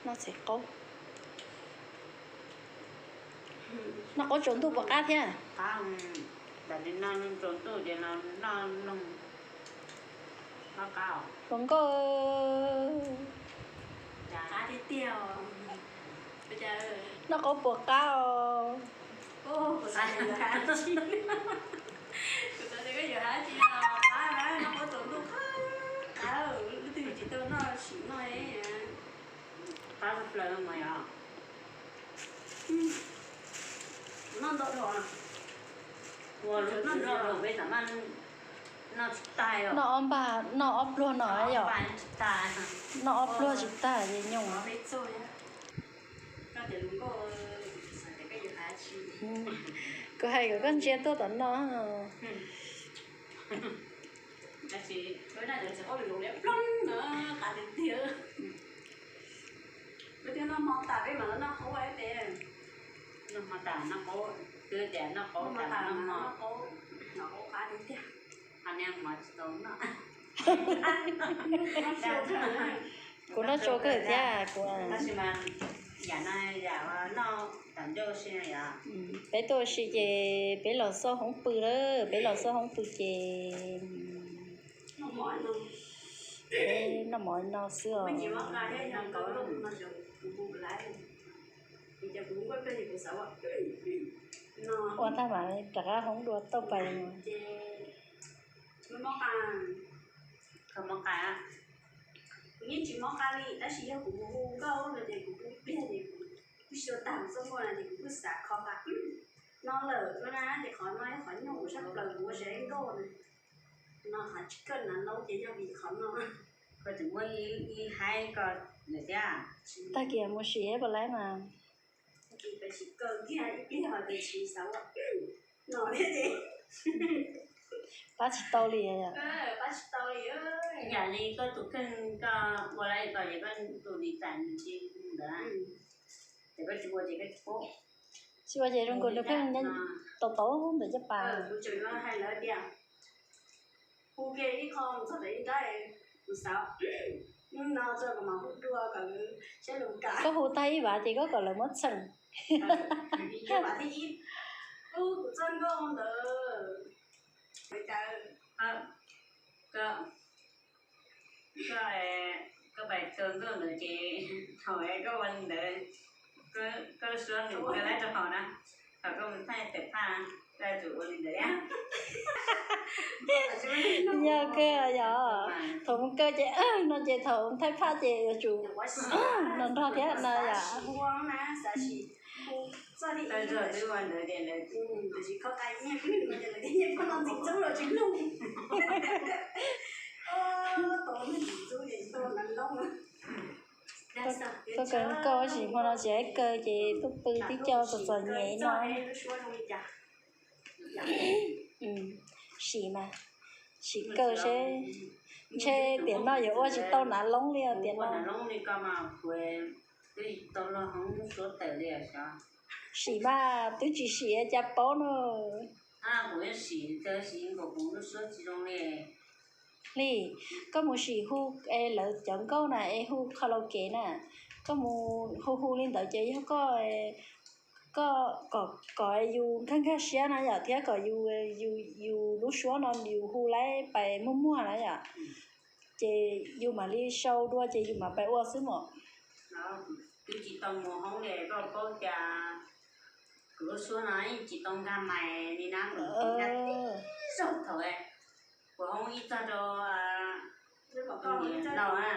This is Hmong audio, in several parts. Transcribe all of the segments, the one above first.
Noj txiv qaub. Noj qaub tsaus ntuj puas qab thiab? Qab, lam li no tsaus ntuj ces no noj noog qab qab. Hluas nkauj, qab tiag tiag. Noj qaub puas qab os? Kuv xav tias yuav hais dab tsi, kuv xav tias koj yuav hais dab tsi no, qab na, noj qaub tsaus ntuj qab qab, lub twg tsis tau noj sim noj. Qab plaws mas yog noj ntau dhau, ua lub noj ntau dhau peb tam maj noj tsis tag os. Noj ob npag, noj ob pluag no yom. Noj ob pluag tsis tag ces nyoos. Kuv hais kom koj ntsia tuaj tom no. Noj hmo tas peb mam li noj qaub ib tes. Noj hmo tas noj qaub, twb tias noj qaub tas noj hmo. Noj qaub qab tiag tiag. Qhov niag hmov tsis tau noj. Kuv noj tsau kawg thiab kuv. Tab sis mas yam no yam noj tas ncauj si no yom. Peb tuaj ua si ces peb los xauj hoob pw lawm, peb los xauj hoob pw ces peb noj mov no xwb os. Ua tag mas rov qab hoob dua tauj pais. Kuv yeej tsis mob qab li, tab sis yog kuv mus hu nkauj no ces kuv hu pliag ces kuv xyuas tag kuv txoj muaj no ces kuv kuj xav kho qab no lawm no na, ces qhov no yog qhov nyuaj kuv sab plaws kuv ua zes nkauj na. No qhov tsis kawj hnav laub ces yog vim qhov no. Koj tseem muab ib haib ko lawm thiab. Tag kis mus sim puas laib mas. Tsis kaw kiag ib pliag ho tias tsis xav ua no thiab ces pab tsis tau li. Pab tsis tau li. Yam li koj tus kheej koj ua lawm ko ces koj tus li tas nws tsis ntawd, ces koj tsis ua ces koj tsis paub. Tsis ua ces zoo nkaus nws pheej tau tau ntawm caj pas. Kuv tseem hais lawv tias hu kiag ib qho txog ntawm ib nrab, kuv xav no txog kom mam hu dua kom saib lus kam. Koj hu tag ib vas ces koj kom lawv muab txheem. Kuv txoj nkauj ntawd, koj pais txog nkauj ntawd ces thaum koj ua li ntawd, koj lub suab nws koj laib rau hauv na, thaum koj mus thaij tawm phaj, koj yuav tsum ua li ntawd thiab. Yog kawg yog, thaum mus kaw ces no ces thaum thaij phaj ces yuav tsum nrog nrog thiab no yom. Tuaj kaw nkauj tab sis hmo no tsis kaw ces tuaj pw twb coj txom txom nyem no. Sim mas, sim kaw seb, ntshe tiam no yuav ua tsis tau hnav loob li tiam no. Sim mas twb tsis sim cas paub no. Li, koj mus sim hu es lawv cov nkauj na es hu karaoke na, koj mus hu hu li ntawd ces yog koj, koj kom yus nkag nkag siab na yom, thiab kom yus, yus lub suab no yus hu laib pais muag muag na yom, ces yus mam li sau dua ces yus mam pais ua xwb mos. Twb tsis tau mus hoob li koj paub cas, kuv lub suab no yeej tsis tau nkag mais li na, kuv nkag tib zaug thaum kuv hoob ib txog rau ntau na,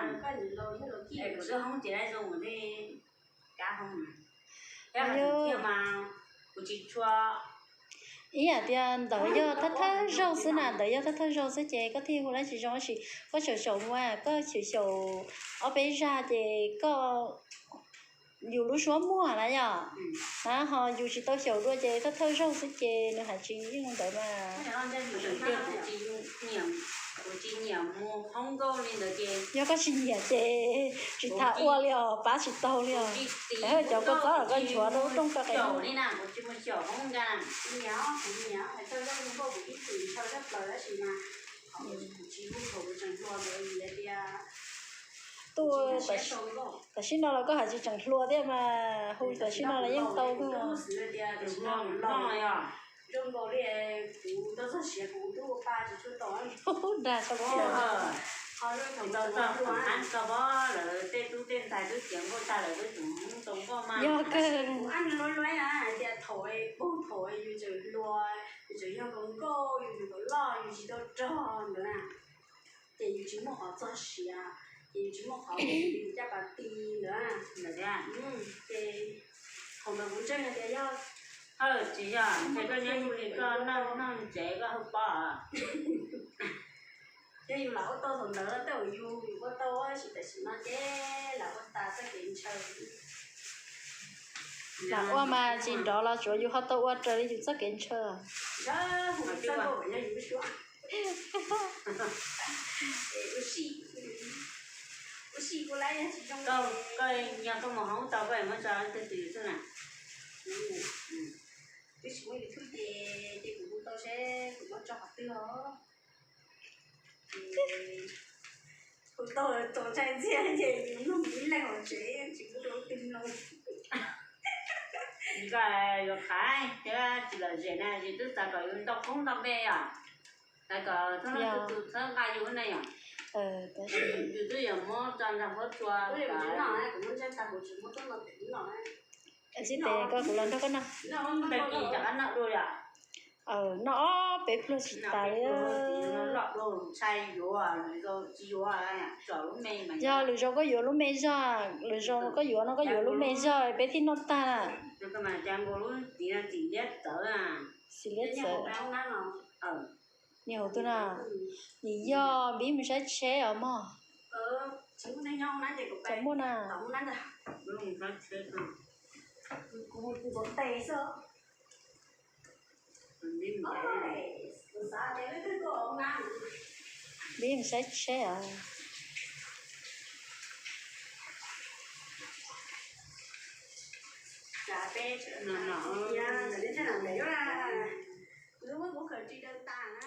es kuv lub hoob ces laib zoo li kab hoob, thiab mas kuv tsis tshua. Ib yam tias ntawd yog thawj thawj zaug xwb na, ntawd yog thawj thawj zaug xwb ces koj thiaj hu laib tsis zoo, tab sis koj xyaum xyaum mus, koj xyaum xyaum ob peb zag ces koj yus lub suab muag na yom, na ho yus tsis tau xyaum dua ces thawj thawj zaug xwb ces nws hais tsis yeej ntawd mas. Yog koj tsis nyiam ces tsis tham ua li os, pab tsis tau li os. Cov kua txob los koj nchuav rau lub rooj koj qe. Tuaj tam sim no los koj hais tsis tseem hluas thiab mas hu tam sim no los yeej tau. Dag tau tiag. Yog kawg. Ces yus tsis muaj qhov txog siav, ces yus tsis muaj qhov caj pas ti ntawd. Ces thaum ntawd kuv ntseeg hais tias yog, tsis yog, ces koj nyob li koj noj noj ntsev koj hawj pob. Yog yus lam ua tau thaum ntawd tej zaum yus ua tau, tab sis tam sim no ces lam ua tas txoj kev ntshaw. Lam ua mas tsis nrov los tsuav yus ho tau ua raws li yus txoj kev ntshaw. Koj yog koj mus hoob tau koj muab tso leej twg tus YouTube na? Twb tsis muaj YouTube ces, ces kuv hu tau seb kuv muab tso qhov twg os. Hu tau tau ntshai ntxiag ces nws mloog ib leeg hauv tsev tsis muaj leej twg mloog. Nkawd yuav qhav thiab tsis lom zem na, yus twb xav kom yus ntau koob ntau npe os, xav kom txhob leej twg tus txhawb nqa yus ne yom. Yus twb yuav muab tso nrog huab cua. Xib tes koj kuv los nrog koj noj. Noj ob peb pluag tsis tas li. Yog lwm zaus koj yuav lub me zog, lwm zaus koj yuav no koj yuav lub me zog peb thiaj noj tag na. Xim liab txawv. Niag hauv twg na? Nim yog npib mus saib tsheb os mog. Tsis muaj na. Npib mus saib tsheb os. Lub kuv khaws tsis daws tas na.